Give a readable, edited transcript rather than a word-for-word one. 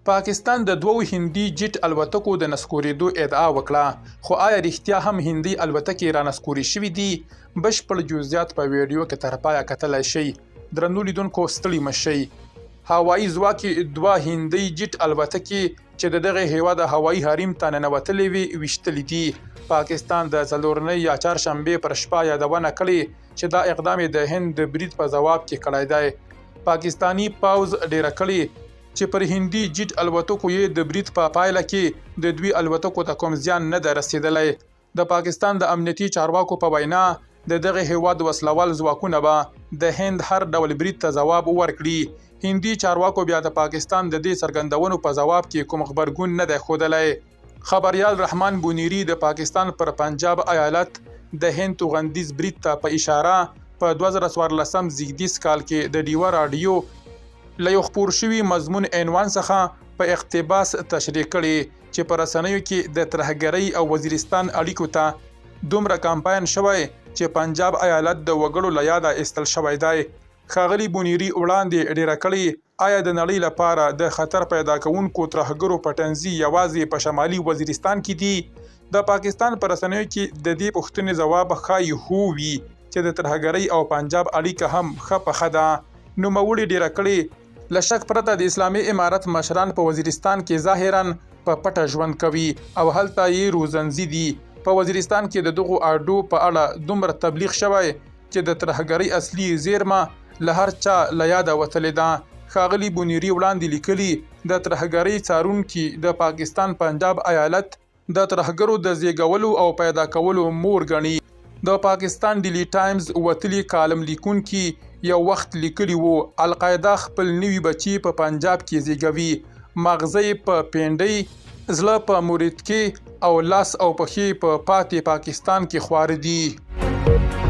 پاکستان د دوو هندي جیټ الوتکو د نسکورېدو ادعا وکړه، خو آیا رښتیا هم هندۍ الوتکې رانسکورې شوې دي؟ بشپړ جزئیات په ویډیو کې تر پایه کتلای شئ. درنو لیدونکو ستړي مه شئ. هوایي ځواک یې دوه هندۍ جیټ الوتکې چې د دغه هېواد هوایي حریم ته ننوتلې وې، ویشتلې دي. پاکستان د څلورنۍ یا چهارشنبې پر شپه یادونه کړې چې دا اقدام یې د هند د برید په ځواب کې کړی دی. پاکستاني پوځ ډېره کړې چې پر هندي جیټ الوتکو یې د برید په پایله کې د دوی الوتکو ته کوم زیان نه دی رسېدلی. د پاکستان د امنیتي چارواکو په وینا، د دغه هېواد وسلهوال ځواکونه به د هند هر ډول برید ته ځواب ورکړي. هندي چارواکو بیا د پاکستان د دې څرګندونو په ځواب کې کوم غبرګون نه دی ښودلی. خبریال رحمان بونیري د پاکستان پر پنجاب ایالت د هند توغندیز برید ته په اشاره په 2014 زیږدیز کال کې د ډیوه راډیو له یو خپور شوي مضمون عنوان څخه په اقتباس تشریح کړې چې په رسنیو کې د ترهګرۍ او وزیرستان اړیکو ته دومره کمپاین شوی چې پنجاب ایالت د وګړو له یاده ایستل شوی دی. ښاغلي بونیري وړاندې ډېره کړې، آیا د نړۍ لپاره د خطر پیدا کوونکو ترهګرو پټنځي یوازې په شمالي وزیرستان کې دي؟ د پاکستان په رسنیو کې د دې پوښتنې ځواب ښايي هو وي چې د ترهګرۍ او پنجاب اړیکه هم ښه پخه ده. نوموړي ډېره کړې، له شک پرته د اسلامي امارت مشران په وزیرستان کې ظاهراً په پټه ژوند کوي او هلته یې روزنځي دي. په وزیرستان کې د دغو اډو په اړه دومره تبلیغ شوی چې د ترهګرۍ اصلي زېرمه له هر چا له یاده وتلې ده. ښاغلي بونیري وړاندې لیکلي، د ترهګرۍ څارونکي د پاکستان پنجاب ایالت د ترهګرو د زېږولو او پیدا کولو مور ګڼي. د پاکستان ډیلي ټایمز وتلي کالم لیکونکي یو وخت لیکلي وو، القاعده خپل نوي بچي په پنجاب کې زېږوي، ماغزه یې په پېنډۍ، زړه په مریدکې او لاس او پښې په پاتې پاکستان کې خواره دي.